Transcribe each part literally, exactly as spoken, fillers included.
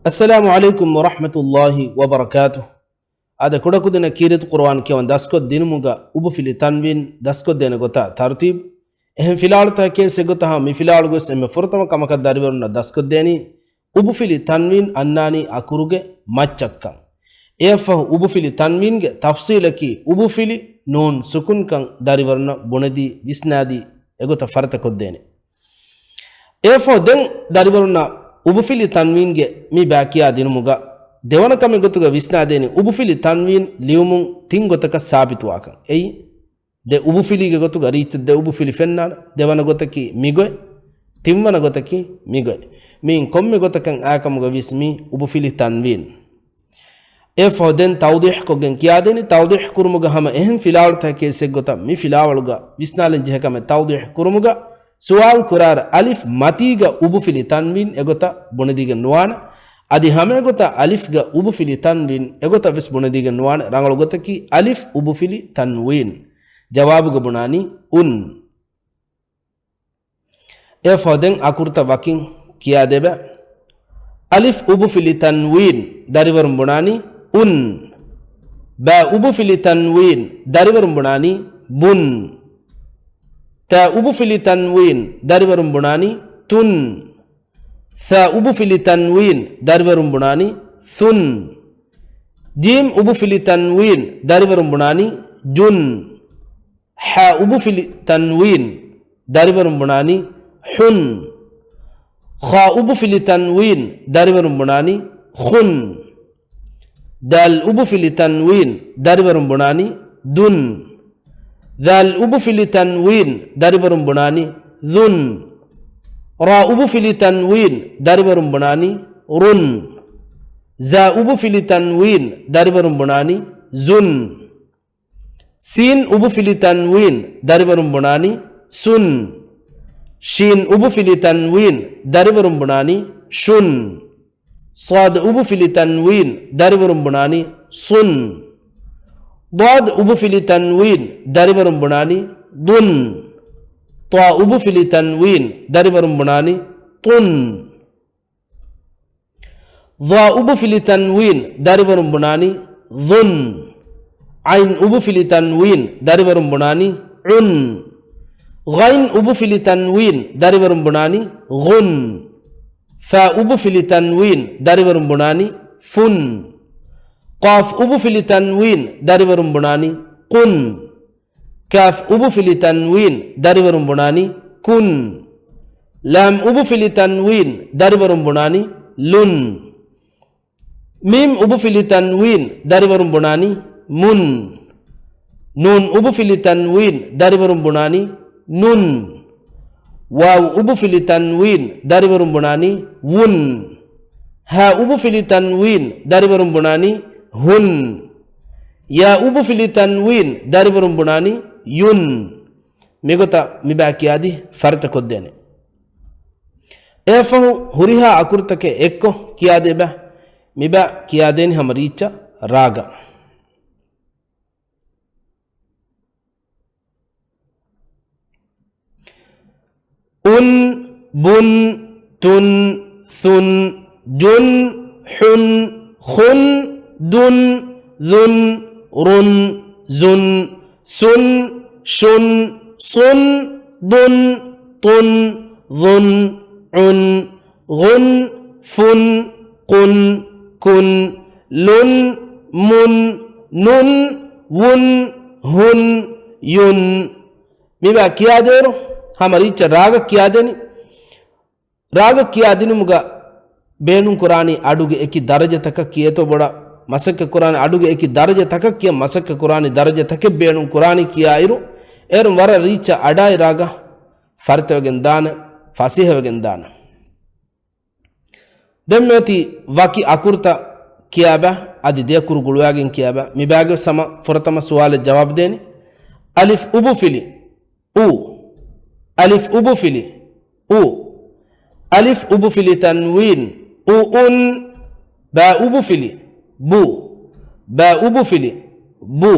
އައްސަލާމު ޢަލައިކުމް ވަރަޙްމަތުﷲި ވަބަރަކާތުހު. އާދެ، ކުޑަކުދިންނަށް ކީރިތި ޤުރުއާން ކިޔަވަން ދަސްކޮށްދިނުމުގަ އުބުފިލި ތަންވީން ދަސްކޮށްދޭނެ ގޮތާ ތަރުތީބު. އެހެން ފިލާވަޅުތަކެއް އެއްގޮތަށް މި ފިލާވަޅުގަވެސް އެންމެ ފުރަތަމަ ކަމަކަށް ދަރިވަރުންނަށް ދަސްކޮށްދޭނީ އުބުފިލި ތަންވީން އަންނާނީ އަކުރުގެ މައްޗަށްކަން. އެއަށްފަހު އުބުފިލި ތަންވީންގެ ތަފްސީލަކީ އުބުފިލި ނޫން ސުކުންކަން ދަރިވަރުންނަށް ބުނެދީ ވިސްނާދީ އެގޮތަށް ފަރިތަކޮށްދޭނެ. އެއަށްފަހު ދެން ދަރިވަރުންނަށް އުބުފިލި ތަންވީންގެ މި ބައި ކިޔާ ދިނުމުގަ ދެވަނަ ކަމެއް ގޮތުގަ ވިސްނާދޭނީ އުބުފިލި ތަންވީން ލިޔުމުން ތިން ގޮތަކަށް ސާބިތުވާކަން. އެއީ، ދެ އުބުފިލީގެ ގޮތުގަ ރީތި ދެ އުބުފިލި ފެންނާނެ. ދެވަނަ ގޮތަކީ މިގޮތް، ތިންވަނަ ގޮތަކީ މިގޮތް. މިއިން ކޮންމެ ގޮތަކަށް އާކަމުގަ ވިސް މީ އުބުފިލި ތަންވީން. އެއަށްފަހު ދެން ތައުޟީޙްކޮށްގެން ކިޔާދޭނީ. ތައުޟީޙް ކުރުމުގަ ހަމަ އެހެން ފިލާވަޅުތަކެއް އެއްގޮތަށް މި ފިލާވަޅުގަ ވިސްނާލަން ޖެހޭ ކަމެއް ތައުޟީޙް ކުރުމުގަ ސުވާލު ކުރާއިރު އަލިފް މަތީގަ އުބުފިލި ތަންވީން އެގޮތަށް ބުނެދީގެން ނުވާނެ. އަދި ހަމައެގޮތަށް އަލިފްގަ އުބުފިލި ތަންވީން އެގޮތަށް ވެސް ބުނެދީގެން ނުވާނެ. ރަނގަޅު ގޮތަކީ އަލިފް އުބުފިލި ތަންވީން. ޖަވާބުގަ ބުނާނީ އުން. އެއަށްފަހު ދެން އަކުރުތައް ވަކިން ކިޔާދެބަ. އަލިފް އުބުފިލި ތަންވީން ދަރިވަރުން ބުނާނީ އުން. ބާ އުބުފިލި ތަންވީން ދަރިވަރުން ބުނާނީ ބުން. ތާ އުބުފިލި ތަންވީން ދަރިވަރުން ބުނާނީ ތުން. ސާ އުބުފިލި ތަންވީން ދަރިވަރުން ބުނާނީ ސުން. ޖީމް އުބުފިލި ތަންވީން ދަރިވަރުން ބުނާނީ ޖުން. ހާ އުބުފިލި ތަންވީން ދަރިވަރުން ބުނާނީ ހުން. ޚާ އުބުފިލި ތަންވީން ދަރިވަރުން ބުނާނީ ޚުން. ދާލް އުބުފިލި ތަންވީން ދަރިވަރުން ބުނާނީ ދުން. ޛާލް އުބުފިލި ތަންވީން ދަރިވަރުން ބުނާނީ ޛުން. ރާ އުބުފިލި ތަންވީން ދަރިވަރުން ބުނާނީ ރުން. ޒާ އުބުފިލި ތަންވީން ދަރިވަރުން ބުނާނީ ޒުން. ސީން އުބުފިލި ތަންވީން ދަރިވަރުން ބުނާނީ ސުން. ޝީން އުބުފިލި ތަންވީން ދަރިވަރުން ބުނާނީ ޝުން. ޞާދު އުބުފިލި ތަންވީން ދަރިވަރުން ބުނާނީ ޞުން. ޟާދު އުބުފިލި ތަންވީން ދަރިވަރުން ބުނާނީ ޟުން. ޠާ އުބުފިލި ތަންވީން ދަރިވަރުން ބުނާނީ ޠުން. ޡާ އުބުފިލި ތަންވީން ދަރިވަރުން ބުނާނީ ޡުން. ޢައިން އުބުފިލި ތަންވީން ދަރިވަރުން ބުނާނީ ޢުން. ޣައިން އުބުފިލި ތަންވީން ދަރިވަރުން ބުނާނީ ޣުން. ފާ އުބުފިލި ތަންވީން ދަރިވަރުން ބުނާނީ ފުން. ޤާފް އުބުފިލި ތަންވީން ދަރިވަރުން ބުނާނީ ޤުން. ކާފް އުބުފިލި ތަންވީން ދަރިވަރުން ބުނާނީ ކުން. ލާމް އުބުފިލި ތަންވީން ދަރިވަރުން ބުނާނީ ލުން. މީމް އުބުފިލި ތަންވީން ދަރިވަރުން ބުނާނީ މުން. ނޫން އުބުފިލި ތަންވީން ދަރިވަރުން ބުނާނީ ނުން. ވާވް އުބުފިލި ތަންވީން ދަރިވަރުން ބުނާނީ ވުން. ހާ އުބުފިލި ތަންވީން ދަރިވަރުން ބުނާނީ ހުން. ޔާ އުބުފިލި ތަންވީން ދަރިވަރުން ބުނާނީ ޔުން. މިގޮތަށް މިބާ ކިޔާދީ ފަރިތަކޮށްދޭނެ. އެއަށްފަހު ހުރިހާ އަކުރުތަކެއް އެއްކޮށް ކިޔާދޭބަ. މިބާ ކިޔާދޭނީ ހަމަ ރީއްޗަށް ރާގަށް. އުން، ބުން، ތުން، ސުން، ޖުން، ޙުން، ޚުން، ދުން، ޛުން، ރުން، ޒުން، ސުން، ޝުން، ޞުން، ޟުން، ޠުން، ޡުން، ޢުން، ޣުން، ފުން، ޤުން، ކުން، ލުން، މުން، ނުން، ވުން، ހުން، ޔުން. މިބާ ކިޔާދޭއިރު ހަމަ ރީއްޗަށް ރާގަށް ކިޔާދޭނީ. ރާގަށް ކިޔާދިނުމުގަ ބޭނުންކުރާނީ އަޑުގެ އެކި ދަރަޖަތަކަށް ކިޔޭތޯ ބޮޑަށް މަސައްކަތްކުރާނެ އަޑުގެ އެކި ދަރަޖަތަކަށް ކިޔަން މަސައްކަތްކުރާނީ ދަރަޖަތަކެއް ބޭނުންކުރާނީ ކިޔާއިރު، އޭރުން ވަރަށް ރީއްޗަށް އަޑާއި ރާގަށް ފަރިތަވެގެން ދާނެ، ފަސޭހަވެގެން ދާނެ. ދެން މިއޮތީ ވަކި އަކުރުތައް ކިޔާބަ، އަދި ދެ އަކުރު ގުޅުވާގެން ކިޔާބަ. މިބާގެ ސަމަ ފުރަތަމަ ސުވާލެއް ޖަވާބު ދޭނީ. އަލިފް އުބުފިލި އު. އަލިފް އުބުފިލި އު. އަލިފް އުބުފިލި ތަންވީން އު އުން. ބާ އުބުފިލި ބު. ބާ އުބުފިލި ބު.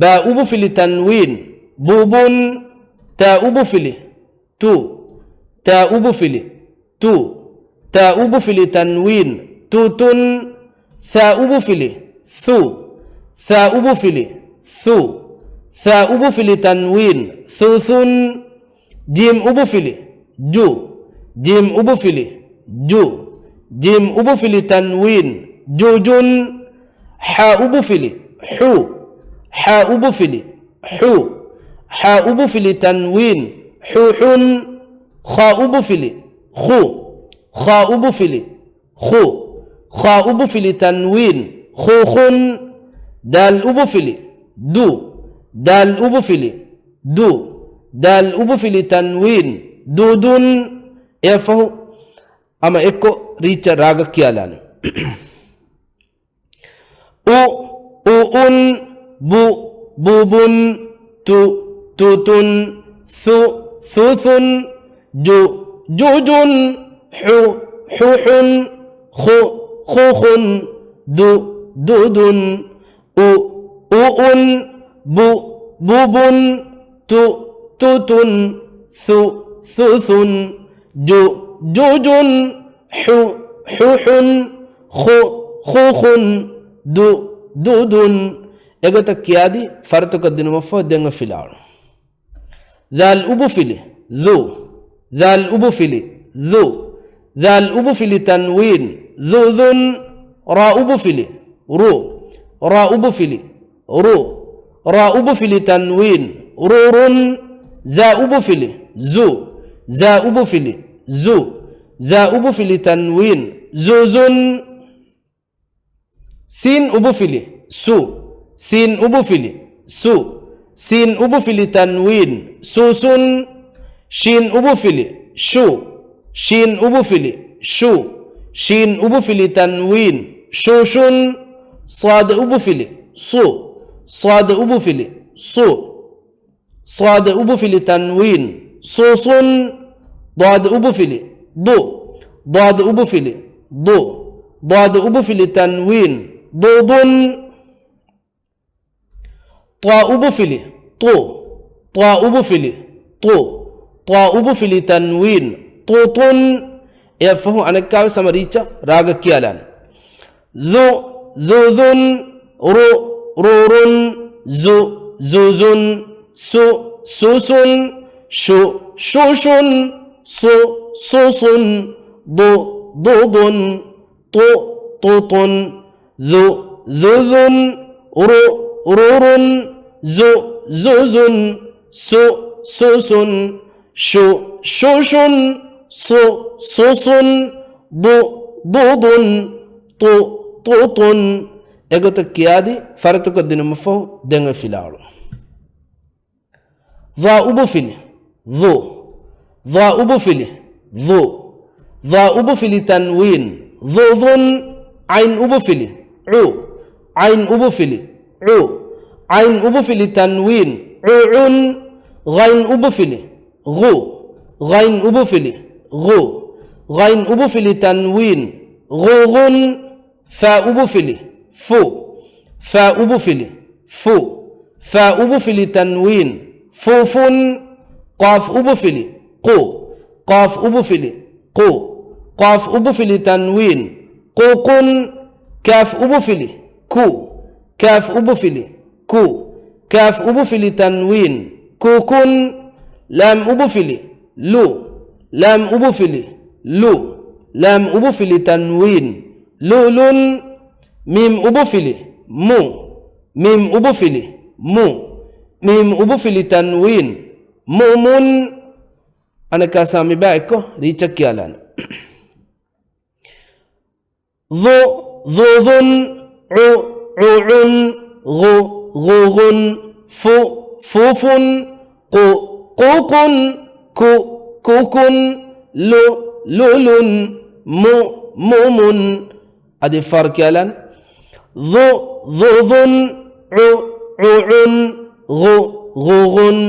ބާ އުބުފިލި ތަންވީން ބު ބުން. ތާ އުބުފިލި ތު. ތާ އުބުފިލި ތު. ތާ އުބުފިލި ތަންވީން ތުތުން. ޘާ އުބުފިލި، ޘު. ޘާ އުބުފިލި، ޘު. ޘާ އުބުފިލި ތަންވީން، ޘުޘުން. ޖީމް އުބުފިލި، ޖު. ޖީމް އުބުފިލި، ޖު. ޖީމް އުބުފިލި ތަންވީން، ޖުޖުން. ޙާ އުބުފިލި، ޙު. ޙާ އުބުފިލި، ޙު. ޙާ އުބުފިލި ތަންވީން، ޙުޙުން. ޚާ އުބުފިލި، ޚު. ޚާ އުބުފިލި، ޚު. ޚާ އުބުފިލި ތަންވީން، ޚުޚުން. ދާލް އުބުފިލި، ދު. ދާލް އުބުފިލި، ދު. ދާލް އުބުފިލި ތަންވީން، ދުދުން. އެއަށްފަހު ހަމަ އެއްކޮށް ރީއްޗަށް ރާގަށް ކިޔާލާނެ. އު، އުއުން، ބު، ބުބުން، ތު، ތުތުން، ޘު، ޘުޘުން، ޖު، ޖުޖުން، ޙު، ޙުޙުން، ޚު، ޚުޚުން، ދު، ދުދުން، އު، އުއުން، ބު، ބުބުން، ތު، ތުތުން، ޘު، ޘުޘުން، ޖު، ޖުޖުން، ޙު، ޙުޙުން، ޚު، ޚުޚުން، ދު، ދުދުން. އެގޮތަށް ކިޔާދީ ފަރިތަކަށް ދިނުމަށްފަހު ދެން ފިލާވަޅު. ޛާލް އުބުފިލި، ޛު. ޛާލް އުބުފިލި، ޛު. ޛާލް އުބުފިލި ތަންވީން، ޛުޛުން. ރާ އުބުފިލި، ރު. ރާ އުބުފިލި، ރު. ރާ އުބުފިލި ތަންވީން، ރުރުން. ޒާ އުބުފިލި، ޒު. ޒާ އުބުފިލި، ޒު. ޒާ އުބުފިލި ތަންވީން، ޒުޒުން. ސީން އުބުފިލި، ސު. ސީން އުބުފިލި، ސު. ސީން އުބުފިލި ތަންވީން، ސުސުން. ޝީން އުބުފިލި، ޝު. ޝީން އުބުފިލި، ޝު. ޝީން އުބުފިލި ތަންވީން، ޝުޝުން. ޞާދު އުބުފިލި، ޞު. ޞާދު އުބުފިލި، ޞު. ޞާދު އުބުފިލި ތަންވީން، ޞުޞުން. ޟާދު އުބުފިލި، ޟު. ޟާދު އުބުފިލި، ޟު. ޟާދު އުބުފިލި ތަންވީން، ޟުޟުން. ޠާ އުބުފިލި، ޠު. ޠާ އުބުފިލި، ޠު. ޠާ އުބުފިލި ތަންވީން، ޠުޠުން. އެއަށްފަހު އަނެއްކާވެސް ހަމަ ރީއްޗަށް ރާގަށް ކިޔާލާނެ. ޛު، ޛުޛުން. ރު، ރުރުން. ޒު، ޒުޒުން. ސު، ސުސުން. ޝު، ޝުޝުން. ޞު، ޞުޞުން. ޟު، ޟުޟުން. ޠު، ޠުޠުން. ޛު، ޛުޛުން. ރު، ރުރުން. ޒު، ޒުޒުން. ސު، ސުސުން. ޝު، ޝުޝުން. ޞު، ޞުޞުން. ޟު، ޟުޟުން. ޠު، ޠުޠުން. އެގޮތަށް ކިޔާދީ ފަރިތަކަށް ދިނުމަށްފަހު ދެން އޮތް ފިލާވަޅު. ޡާ އުބުފިލި، ޡު. ޡާ އުބުފިލި، ޡު. ޡާ އުބުފިލި ތަންވީން، ޡުޡުން. ޢައިން އުބުފިލި، ޢު. ޢައިން އުބުފިލި، ޢު. ޢައިން އުބުފިލި ތަންވީން، ޢުޢުން. ޣައިން އުބުފިލި، ޣު. ޣައިން އުބުފިލި، ޣު. ޣައިން އުބުފިލި ތަންވީން، ޣުޣުން. ފާ އުބުފިލި، ފު. ފާ އުބުފިލި، ފު. ފާ އުބުފިލި ތަންވީން، ފުފުން. ޤާފް އުބުފިލި، ޤު. ޤާފް އުބުފިލި، ޤު. ޤާފް އުބުފިލި ތަންވީން، ޤުޤުން. ކާފް އުބުފިލި، ކު. ކާފް އުބުފިލި، ކު. ކާފް އުބުފިލި ތަންވީން، ކުކުން. ލާމް އުބުފިލި، ލު. ލާމް އުބުފިލި، ލު. ލާމް އުބުފިލި ތަންވީން، ލުލުން. މީމް އުބުފިލި، މު. މީމް އުބުފިލި، މު. މީމް އުބުފިލި ތަންވީން، މުމުން. އަނެއްކާސް މިބާ އެއްކޮށް ރީއްޗަށް ކިޔާލާނެ. ޡު، ޡުޛުން. ޢު، ޢުޢުން. ޣު، ޣުޣުން. ފު، ފުފުން. ޤު، ޤުޤުން. ކު، ކުކުން. ލު، ލުލުން. މު، މުމުން. އަދި އެއްފަހަރު ކިޔާލާނެ. ޡު، ޡުޛުން. ޢު، ޢުޢުން. ޣު، ޣުޣުން.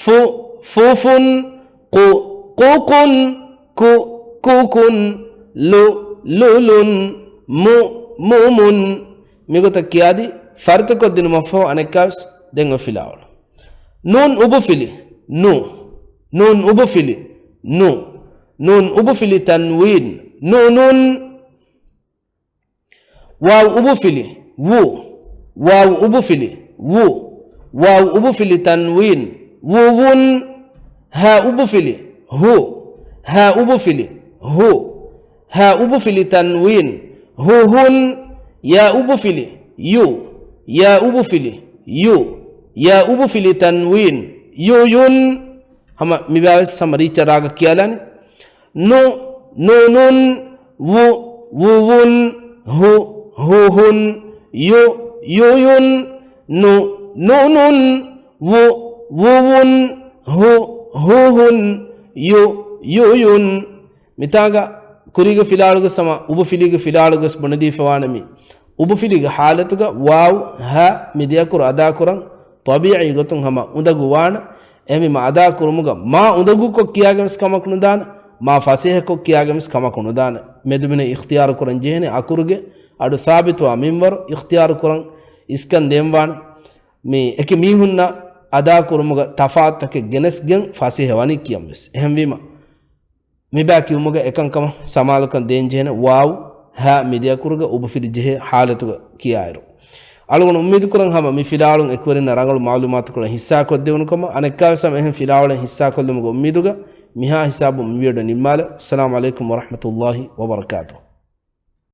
ފު، ފުފުން. ޤު، ޤުޤުން. ކު، ކުކުން. ލު، ލުލުން. މު، މުމުން. މިގޮތަށް ކިޔާދީ ފަރިތަކޮށްދިނުމަށްފަހު އަނެއްކާވެސް ދެން އޮތް ފިލާވަޅު. ނޫން އުބުފިލި، ނު. ނޫން އުބުފިލި، ނު. ނޫން އުބުފިލި ތަންވީން، ނުނުން. ވާވް އުބުފިލި، ވު. ވާވް އުބުފިލި، ވު. ވާވް އުބުފިލި ތަންވީން، ވުވުން. ހާ އުބުފިލި، ހު. ހާ އުބުފިލި، ހު. ހާ އުބުފިލި ތަންވީން، ހުހުން. ޔާ އުބުފިލި، ޔު. ޔާ އުބުފިލި، ޔު. ޔާ އުބުފިލި ތަންވީން، ޔުޔުން. ހަމަ މިބާވެސް ހަމަ ރީއްޗަށް ރާގަށް ކިޔާލާނެ. ނު، ނުނުން، ވު، ވުވުން، ހު، ހުހުން، ޔު، ޔުޔުން، ނު، ނުނުން، ވު، ވުވުން، ހު، ހުހުން، ޔު، ޔުޔުން. މިތާގަ ކުރީގެ ފިލާވަޅުގެ ސަމަ އުބުފިލީގެ ފިލާވަޅުގެ ބުނެދީފަވާނެ މި. އުބުފިލީގެ ޙާލަތުގަ ވާވް، ހަ މި ދެއަކުރު އަދާކުރަން ޠަބީޢީ ގޮތުން ހަމަ އުނދަގޫ ވާނެ. އެހެންވީމަ އަދާ ކުރުމުގަ މާ އުނދަގޫކޮށް ކިޔާގެންވެސް ކަމަކު ނުދާނެ، މާ ފަސޭހަކޮށް ކިޔާގެންވެސް ކަމަކު ނުދާނެ. މެދުމިނެއް އިޚްތިޔާރު ކުރަން ޖެހޭނެ އަކުރުގެ އަޑު ސާބިތުވާ މިންވަރު އިޚްތިޔާރު ކުރަން އިސްކަން ދޭންވާނެ. މި އެކި މީހުންނަށް އަދާ ކުރުމުގަ ތަފާތުތަކެއް ގެނެސްގެން ފަސޭހަ ވަނީ ކިޔަންވެސް. އެހެންވީމަ، މިބާ ކިޔުމުގަ އެކަންކަމަށް ސަމާލުކަން ދޭންޖެހޭނެ ވާވް، ހަ މި ދެއަކުރުގަ އުބުފިލި ޖެހޭ ޙާލަތުގަ ކިޔާއިރު. އަޅުގަނޑު އުއްމީދުކުރަން ހަމަ މި ފިލާވަޅުން އެކުވެރިންނަށް ރަނގަޅު މަޢުލޫމާތުކޮޅެއް ހިއްސާކޮށްދެވުނުކަމަށް. އަނެއްކާވެސް ހަމަ އެހެން ފިލާވަޅެއް ހިއްސާކޮށްލުމުގެ އުއްމީދުގަ މިހާ ހިސާބުން މި ވީޑިއޯ ނިންމާލަ. އައްސަލާމު ޢަލައިކުމް ވަރަޙްމަތުﷲ ވަބަރަކާތު.